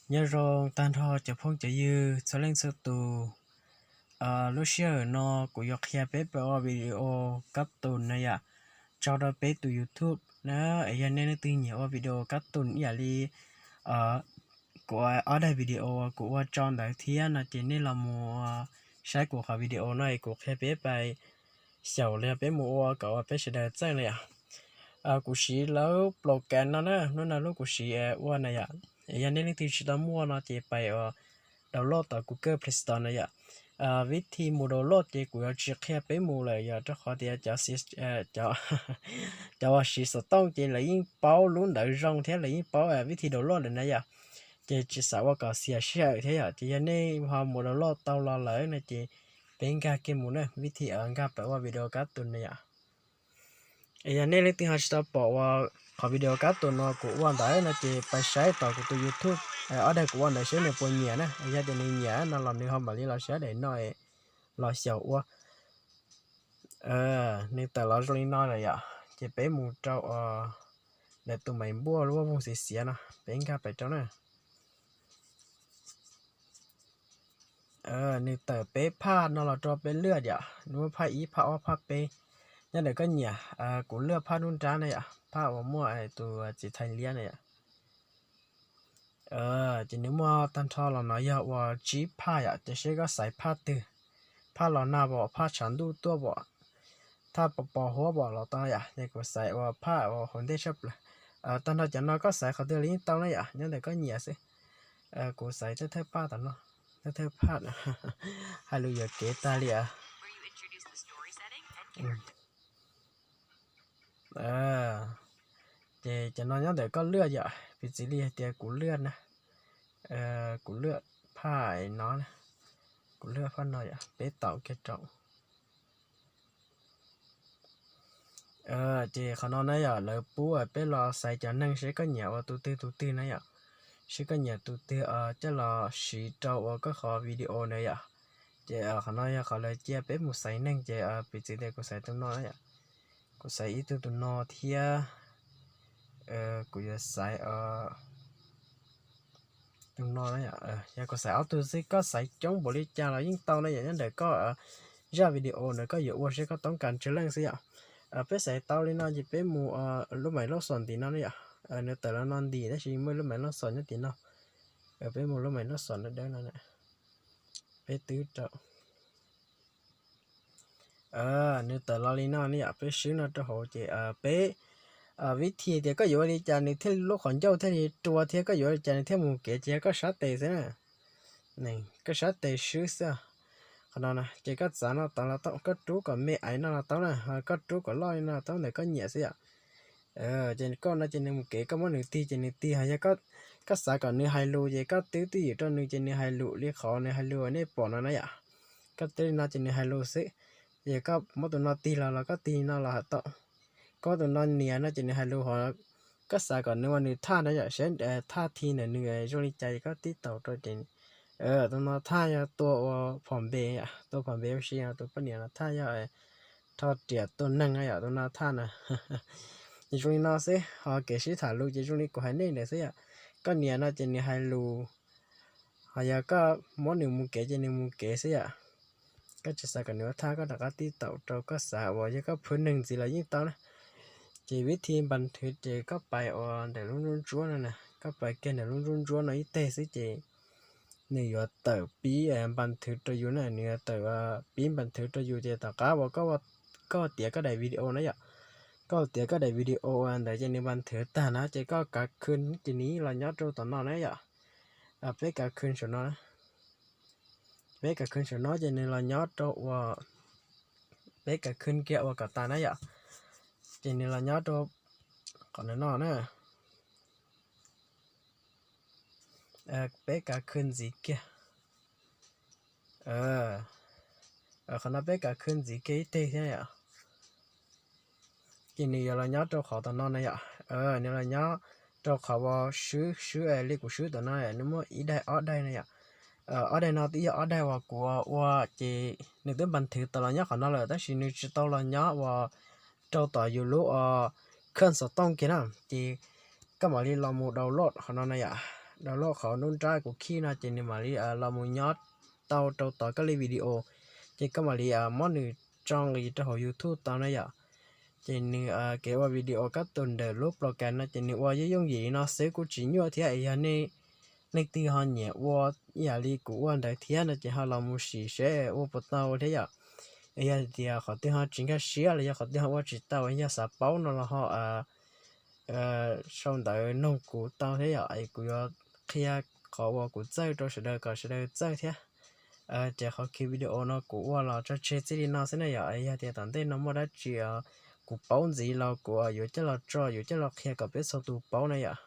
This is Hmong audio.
Nyob zoo tag nrho cov phooj cov ywg txhua leej txhua tus. Lub sij hawm no kuv yuav qhia peb pab ua video kab tus na yom, tso rau peb tus YouTube na. Es yog nej leej twg nyiam ua video kab tus ib yam li kuv ob daim video kuv ua tso ntawd thiab no ces nej los mus saib kuv qhov video no es kuv qhia peb pais xyaum los yog peb mus ua kom ua peb sawv daws txawj na yom. Kuv siv lub program no na, lub no lub kuv siv ua na yom. Yog nej leej twg tsis tau muaj no ces pais ua download tom Google Play Store na yom. Vib thi mus download ces kuv yuav tsis qhia peb mus lawm yog rau qhov tias cov, cov uas siv xov tooj ces lawv yeej paub lub ntawd zoo thiab lawv yeej paub vib thi download lawm na yom. Ces tsis xav ua kom xiam sij hawm thiab yom, ces yog nej ho mus download tau los lawm no ces peb nkag kiag mus na, vib thi nkag pais ua video kab tus na yom. Es yog nej leej twg ho tsis tau pom ua qhov video kab tus no kuv ua ntawd no ces pais saib tom kuv tus YouTube ob daim kuv ua ntawd seb nws puas nyiam na. Yog tias nws nyiam no los nws ho mam li los saib daim no los xyaum ua. Nws tawm los zoo li no lawm yom, ces peb mus rau ntawm tus maim npuaj lub voog xiav xiav no, peb nkag pais rau na. Nws tawm peb phaj no los rau peb luaj yom, nws muaj phaj ib, phaj ob, phaj peb. Nyob ntawm koj nyiam, kuv luaj phaj nruab nrab na yom, phaj uas muaj tus txiv thais liab na yom. Ces nws muaj tag nrho los no yog ua tsib phaj yom, ces seb koj xaiv phaj twg, phaj los nag pom, phaj tshav ntuj tuaj pom, phaj pos pos huab pom los tau yom. Ces kuv xaiv ua phaj uas haus ntej tshaj plaws. Tag nrho cov no koj xaiv qhov twg los yeej tau na yom, nyob ntawm koj nyiam xwb. Kuv xaiv thawj thawj phaj tom no, thawj thawj phaj, hais lus yuam kev tag li. Ces cov no nyob ntawm koj luaj yom, piv txwv li hais tias kuv luaj na, kuv luaj phaj no, kuv luaj phaj no yom, peb taum kiag rau. Ces qhov no na yom, lawv pub peb los xaiv cov neeg seb koj nyiam ua tus twg tus twg na yom, seb koj nyiam tus twg coj los siv rau ua koj qhov video na yom. Ces qhov no yog qhov lawv cia peb mus xaiv neeg, ces piv txwv tias kuv xaiv tus no na yom, kuv xaiv ib tug tus no thiab kuv yuav xaiv tus no na yom. Yog kuv xaiv ob tug xwb, koj xaiv coob npaum li cas los yeej tau na yom, nyob ntawm koj zaj video ntawd koj yuav ua seb koj toob kas tsawg leej xwb yom. Peb xaiv tau li no ces peb mus lub maim loj xom ntim no na yom. Nws tawm los no ntim tab sis muaj lub maim loj xom nyob tim no. Peb mus lub maim loj xom dawb dawb no, peb twb rau. Nws tawm los li no ne yom, peb swb no rau hauv ces peb, vib thi tias koj yuav ua li cas nws thiaj li lub qhov ncauj thiaj li rua thiab koj yuav ua li cas nws thiaj mus kev ces yog koj sab tes xwb na. Koj sab tes swb xwb. Qhov no ces koj txav no tau los tau, koj rub kom me aiv no los tau na, koj rub kom loj li no los tau, ntawm koj nyiam xwb yom. Ces koj no ces nws mus kev, koj muab nws tig ces nws tig, ho yog koj xav kom nws hais lus ces koj twb twj ywm rau nws ces nws hais lus li qhov nws hais lus nej pom no na yom. Koj twb li no ces nws hais lus xwb. Ces koj muab tus no tig los los koj tig no los hais tau. Koj tus no nias no ces nws hais lus, ho koj xav kom nws ua nws thaj na yom, saib thaj thi ntawm nws zoo li cas ces koj tib taus rau ces tus no thaj yog tua ua phom npe, tua phom npe ua si, tus poj niam no thaj yog rho riam tua neeg na yom, tus no thaj na. Ces zoo li no xwb, ho kev sib tham lus ces zoo li kuv hais nej ntawd xwb yom. Koj nias no ces nws hais lus, ho yog koj muab nws mus kev ces nws mus kev xwb yom. Koj tsis xav kom nws ua thaj koj rov qab tib taus rau koj xav uas yog koj phwb neeg ntxiv los yeej tau na. Ces vib thi npas nthwv ces koj pais uas ntawm lub nruab ntsuab no na, koj pais kiag ntawm lub nruab ntsuab no ib teg xwb ces nws yuav tawm pib npas nthwv rau yus na, nws yuav tawm pib npas nthwv rau yus ces tom qab uas koj tiav koj daim video na yom, koj tiav koj daim video ntawd ces nws npas nthwv tag na ces koj kav khw ces nws los nyob rau tom no na yom. Peb kav khw saum no, peb kav khw saum no ces nws los nyob rau uas, peb kav khw kiag ua kom tas na yom, ces nws los nyob rau qhov no na. Peb kav khw ntxiv kiag, qhov no peb kav khw ntxiv kiag ib teg thiab yom. Ces nws yuav los nyob rau qhov tom no na yom, nws los nyob rau qhov uas swb swb li kuv swb tom no, nws muaj ib daim ob daim na yom. Ob daim no twb yog ob daim uas kuv ua ces nws twb npas nthwv tau los nyob qhov no lawm tab sis nws tsis tau los nyob uas rau tom yus lub khawj xov tooj kiag na, ces koj mam li los mus download qhov no na yom. download qhov nruab nrab kuv khij no ces nws mam li los mus nyob tau rau tom koj li video, ces koj mam li muab nws tso nqis rau hauv YouTube tau na yom. Ces nws kev ua video kab tus ntawm lub program no ces nws ua yooj yooj yim li no xwb kuj tsis nyuaj thiab es yog nej leej twg ho nyiam ua ib yam li kuv ua ntawd thiab no ces ho los mus sim seb ua puas tau thiab yom. Es yog tias qhov twg ho tsis nkag siab los yog qhov twg ho ua tsis tau yog xav paub no los ho sau ntawv noog kuv tau thiab yom, es kuv yuav qhia qhov uas kuv txawj rau sawv daws kom sawv daws txawj thiab. Ces qhov ki video no kuv ua los tso tseg txij li no xwb na yom, yog tias tom ntej no muaj dab tsi kuv paub ntxiv los kuv yuav coj los tso yuav coj los qhia kom peb txhua tus paub na yom.